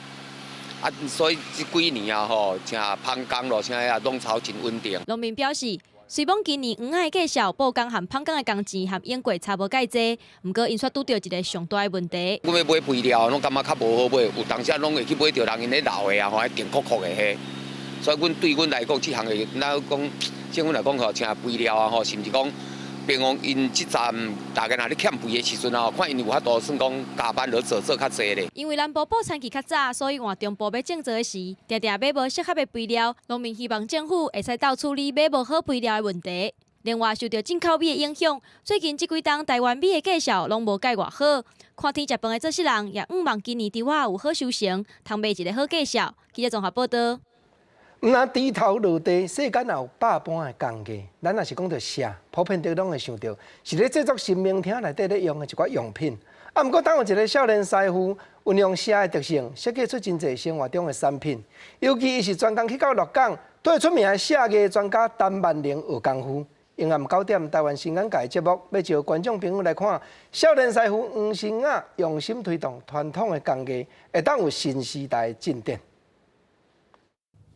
啊，所以這幾年啊吼，像芳工咯，啥啊，攏炒真穩定。農民表示，雖罔今年黃仔的價數、報工和芳工的工錢和永過差無蓋濟，毋過𪜶卻拄著一个上大的問題。阮欲買肥料，攏感覺較無好買，有當時攏會去買著人𪜶咧留的啊，吼，定酷酷的彼。所以，阮對阮來講，這項的，咱講政府來講吼，像肥料啊吼，甚至講，比如講𪜶這站大家若咧欠肥的時陣啊，看𪜶有法度算講加班落做做較濟咧。因為南部播田期較早，所以換中部欲種作的時，定定買無適合的肥料。農民希望政府會使鬥處理買無好肥料的問題。另外，受著進口米的影響，最近這幾冬台灣米的價數攏無蓋偌好。看天食飯的做事人也向望今年稻仔有好收成，通賣一个好價數。記者綜合報導。毋若豬頭落地，世間也有百般的工藝。咱若是講著錫，普遍著攏會想著是咧製作神明廳內底咧用的一寡用品。啊，毋過當有一个少年師傅運用錫的特性，設計出真濟生活中的產品。尤其伊是專工去到鹿港，對出名的錫藝專家陳萬能學功夫。傍暗9點，台灣新眼界節目欲招觀眾朋友來看，少年師傅黃新雅用心推動傳統的工藝，會當有新時代的進展。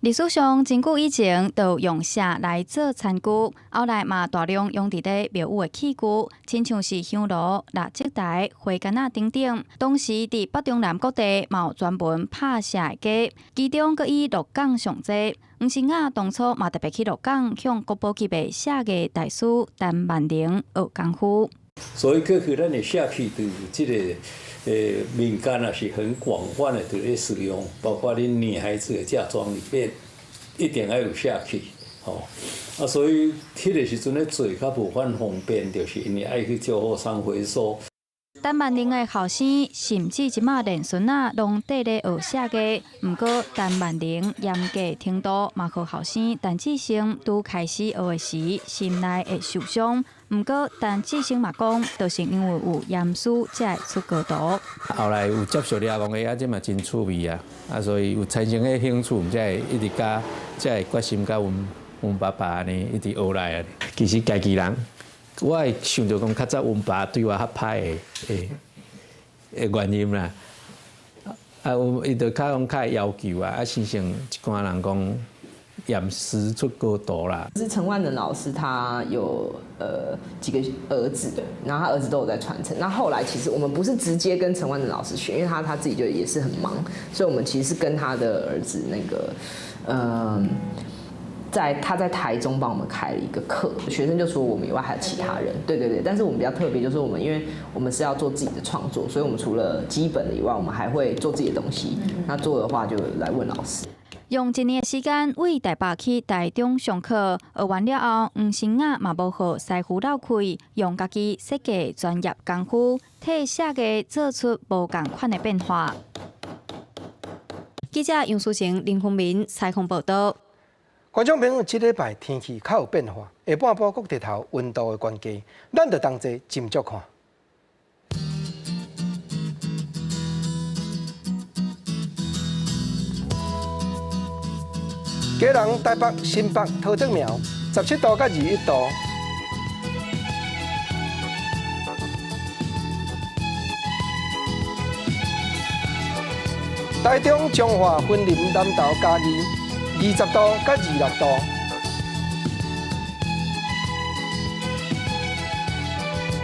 歷史上真久以前，就用錫來做餐具，後來嘛大量用佇咧廟宇的器具，親像是香爐、蠟燭台、花矸仔等等。當時佇北中南各地嘛有專門拍錫的家，其中閣以鹿港上濟。黃新雅當初嘛特別去鹿港向國寶級的錫藝大師陳萬能學功夫。所以過去咱的錫器對這个民間啊是很廣泛的佇咧使用，包括恁女孩子的嫁妝裡面一定愛有錫器，吼。啊，所以彼个時陣咧做較無遐方便，就是因為愛去借貨商回收。陳萬能的後生，甚至這馬連孫仔攏綴咧學錫藝。毋過陳萬能嚴格程度，嘛予後生陳志成拄開始學的時，心內會受傷。毋過陳志成嘛講，就是因為有嚴師才會出高徒。後來有接觸了，講欸，啊，這嘛真趣味啊，啊，所以有產生彼興趣，才會一直佮，才會決心佮阮爸爸按呢一直學來啊。其實家己人。我會想著講，較早阮爸對我較歹的原因啦，啊，伊就較講較會要求啊，啊，親像一般人講嚴師出高徒啦。是陳萬能老師，他有幾個兒子，然後他兒子都有在傳承。那後來其實我們不是直接跟陳萬能老師學，因為他自己就也是很忙，所以我們其實是跟他的兒子那個，他在台中幫我們開了一個課，學生就除了我們以外還有其他人，對對對。但是我們比較特別，就是我們因為我們是要做自己的創作，所以我們除了基本的以外，我們還會做自己的東西。那做的話就來問老師。用一年的時間為台北去台中上課，學完了後，黃新雅嘛無予師傅落氣，用家己設計專業功夫，替錫藝做出無仝款的變化。記者楊淑晴、林宏明採訪報導。觀眾朋友，這禮拜天氣較有變化，下半晡閣日頭溫度會懸低，咱就同齊斟酌看。基隆、台北、新北、桃竹苗，17度到21度。台中、彰化、雲林、南投、嘉義，20度到26度。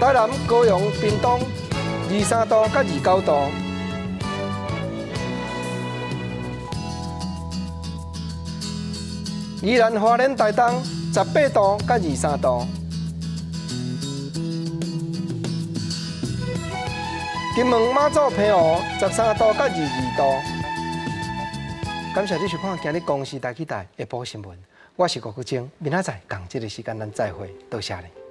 台南、高雄、屏東，23度到29度。宜蘭、花蓮、台東，18度到23度。金門馬祖澎湖13度到22度。感謝你收看今日公視台語台下晡新聞，我是郭國晶，明仔載仝這个時間咱再會，多謝你。